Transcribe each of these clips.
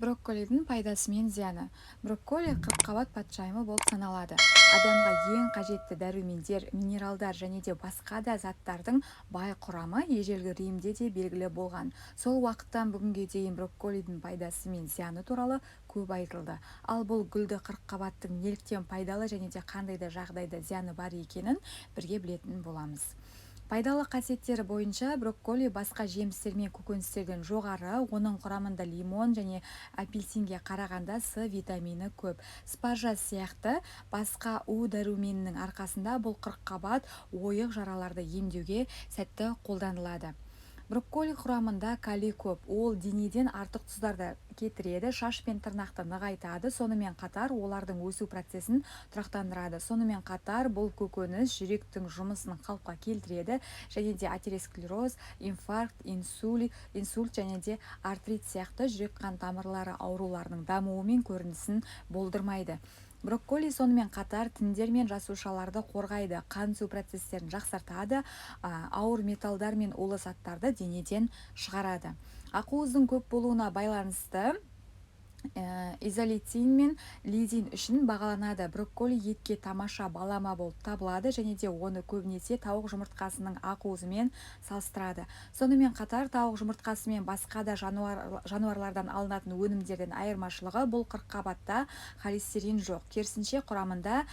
Брокколидің пайдасы мен зияны. Брокколи қырыққабат патшайымы болып саналады. Адамға ең қажетті дәрумендер, минералдар және де басқа да заттардың бай құрамы ежелгі Римде де белгілі болған. Сол уақыттан бүгінге дейін брокколидің пайдасы мен зияны туралы көп айтылды. Ал бұл гүлді қырыққабаттың неліктен пайдалы және де қандай да жағдайда зияны бар екенін бірге білетін боламыз. Пайдалы қасиеттері бойынша брокколи басқа жемістер мен көкөністерден жоғары. Оның құрамында лимон және апельсинге қарағанда С витамині көп. Спаржа сияқты басқа У дәруменінің арқасында бұл қырыққабат ойық жараларды емдеуге сәтті қолданылады. Брокколи құрамында калий көп. Ол денеден артық тұздарды кетіреді, шаш пен тырнақты нығайтады, сонымен қатар олардың өсу процесін тұрақтандырады. Сонымен қатар бұл көкөніс жүректің жұмысын қалыпқа келтіреді және де атеросклероз, инфаркт, инсульт және де артрит сияқты жүрек-қан тамырлары ауруларының дамуы мен көрінісін болдырмайды. Брокколи сонымен қатар тіндер мен жасушаларды қорғайды, қан түсу процестерін жақсартады, ауыр металдар мен улы заттарды денеден шығарады. Ақуыздың көп болуына байланысты изолейцин мен лизин үшін бағаланады. Брокколи етке тамаша балама болып табылады және де оны көбінесе тауық жұмыртқасының ақуызымен салыстырады. Сонымен қатар тауық жұмыртқасы мен басқа да жануарлардан алынатын өнімдерден айырмашылығы: бұл қырыққабатта холестерин жоқ, керісінше құрамында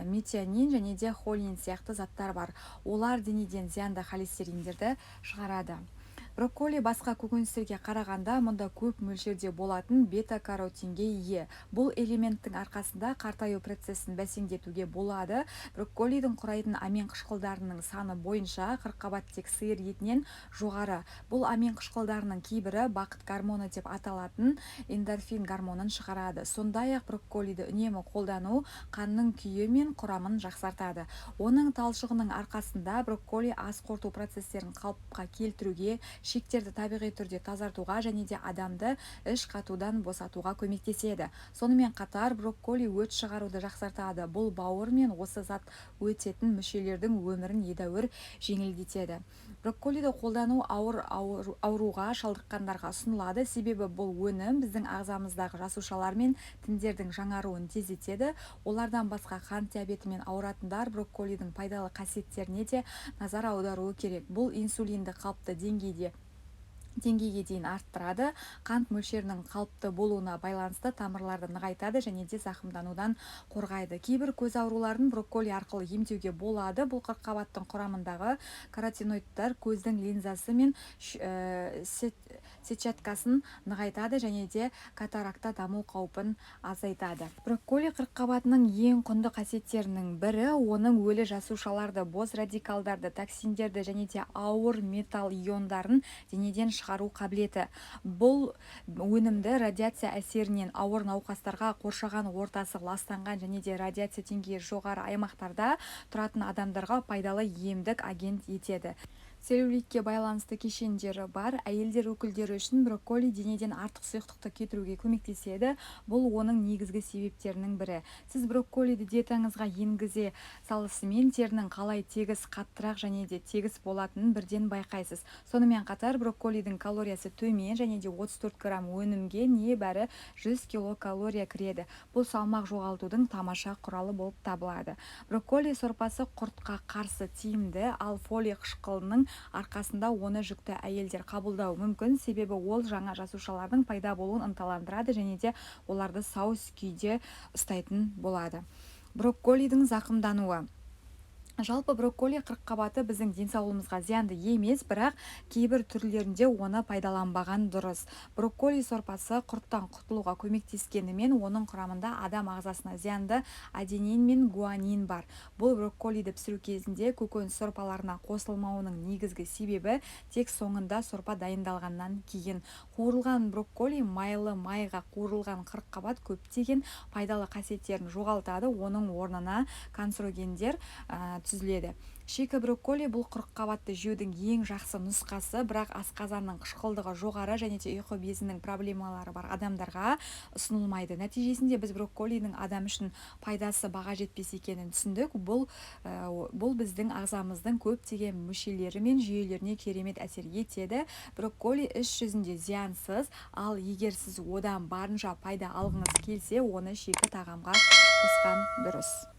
метионин және де холин сияқты заттар бар. Олар денеден зиянды холестериндерді шығарады. Брокколи басқа көкөністерге қарағанда мұнда көп мөлшерде болатын бета-каротинге ие. Бұл элементтің арқасында қартаю процесін бәсеңдетуге болады. Брокколидің құрайтын амин қышқылдарының саны бойынша қырыққабат тек сиыр етінен жоғары. Бұл амин қышқылдарының кейбірі бақыт гормоны деп аталатын эндорфин гормонын шығарады. Сондай-ақ брокколиді үнемі қолдану қанның күйі мен құрамын жақсартады. Оның талшығының арқасында брокколи ас қорыту процестерін қалыпқа келтіруге, ішектерді табиғи түрде тазартуға және де адамды іш қатудан босатуға көмектеседі. Сонымен қатар брокколи өт шығаруды жақсартады. Бұл бауыр мен осы зат өтетін мүшелердің өмірін едәуір жеңілдетеді. Брокколиді қолдану ауыр ауруға шалдыққандарға ұсынылады, себебі бұл өнім біздің ағзамыздағы жасушалар мен тіндердің жаңаруын тездетеді. Олардан басқа қант диабетімен ауыратындар брокколидің пайдалы қасиеттеріне де назар аударуы керек. Бұл инсулинді қалыпты деңгейге дейін арттырады, қант мөлшерінің қалыпты болуына байланысты тамырларды нығайтады және де зақымданудан қорғайды. Кейбір көз ауруларын брокколи арқылы емдеуге болады. Бұл қырыққабаттың құрамындағы каротиноидтар көздің линзасы мен сетчаткасын нығайтады және де катаракта даму қаупін азайтады. Брокколи қырыққабатының ең құнды қасиеттерінің бірі – оның өлі жасушаларды, бос радикалдарды, токсиндерді және де ауыр металл иондарын денеден шығару қабілеті. Бұл өнімді радиация әсерінен ауыр науқастарға, қоршаған ортасы ластанған және де радиация деңгейі жоғары аймақтарда тұратын адамдарға пайдалы емдік агент етеді. Целлюлитке байланысты кешендері бар әйелдер өкілдері үшін брокколи денеден артық сұйықтықты кетіруге көмектеседі. Бұл оның негізгі себептерінің бірі. Сіз брокколиді диетаңызға енгізе салысымен терінің қалай тегіс, қаттырақ және де тегіс болатынын бірден байқайсыз. Сонымен қатар брокколидің калориясы төмен және де 34 грамм өнімге небәрі 100 килокалория кіреді. Бұл салмақ жоғалтудың тамаша құралы болып табылады. Брокколи сорпасы құртқа қарсы тиімді, ал фолий қышқылының арқасында оны жүкті әйелдер қабылдауы мүмкін, себебі ол жаңа жасушалардың пайда болуын ынталандырады және де оларды сау күйде ұстайтын болады. Брокколидің зақымдануы. Жалпы, брокколи қырыққабаты біздің денсаулығымызға зиянды емес, бірақ кейбір түрлерінде оны пайдаланбаған дұрыс. Брокколи сорпасы құрттан құтылуға көмектескенімен, оның құрамында адам ағзасына зиянды аденин мен гуанин бар. Бұл брокколиді пісіру кезінде көкөніс сорпаларына қосылмауының негізгі себебі. Тек соңында, сорпа дайындалғаннан кейін. Қуырылған брокколи. Майлы майға қуырылған қырыққабат көптеген пайдалы қасиеттерін жоғалтады, оның орнына канцерогендер түзіледі. Шикі брокколи – бұл қырыққабатты жеудің ең жақсы нұсқасы, бірақ асқазанның қышқылдығы жоғары және де ұйқы безінің проблемалары бар адамдарға ұсынылмайды. Нәтижесінде біз брокколидің адам үшін пайдасы баға жетпес екенін түсіндік. Бұл біздің ағзамыздың көптеген мүшелері мен жүйелеріне керемет әсер етеді. Брокколи іс жүзінде зиянсыз, ал егер сіз одан барынша пайда алғыңыз келсе, оны шикі тағамға қосқан дұрыс.